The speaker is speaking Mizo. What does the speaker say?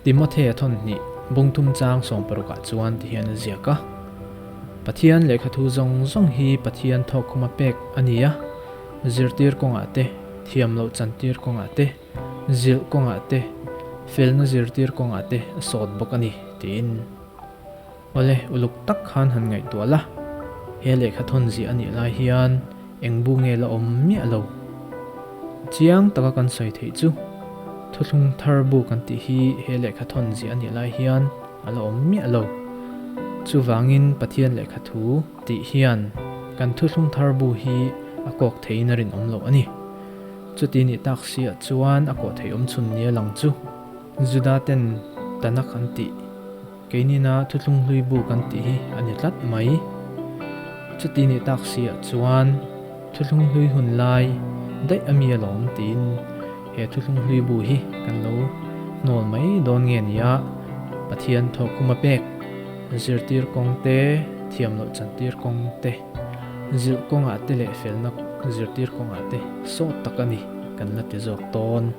Timothea thawn hnih bung thum chang sawmparukah chuan ti hian a ziak a, Pathian lehkhathu zawng zawng hi Pathian thawkkhuma pek a ni a, zirtir kawngah te, thiam loh chantir kawngah te, zilh kawngah te, felna zirtir kawngah te a sawt bawk a ni, tiin. Awle, uluk tak khan han ngaihtuah la, he lehkha thawn ziah a nih lai hian eng bu nge la awm miah lo. Chiang taka kan sawi theih chu, thuthlung thar bu kan tih hi he lehkha thawn ziah a nih lai hian a la awm miah lo. Chuvangin Pathian lehkha thu tih hian kan thuthlung thar bu hi a kawk theiin a rinawm loh a ni. Chuti nih tak siah chuan a kawh theih awm chhun nia lang chu Juda ten Tanakh an tih. Keinina thuthlung hlui bu kan tih hi a ni tlat mai. Chuti nih tak si ah chuan thuthlung hlui hun lai daih a mi alawm tiin he thuthlung hlui bu hi kan lo hnawl mai dawn nge nia Pathian thawkkhum a pek zirtir kawng te, thiam loh chantir kawng te, zilh kawngah te leh felna zirtir kawngah te sawt tak a ni kan la ti zawk dawn.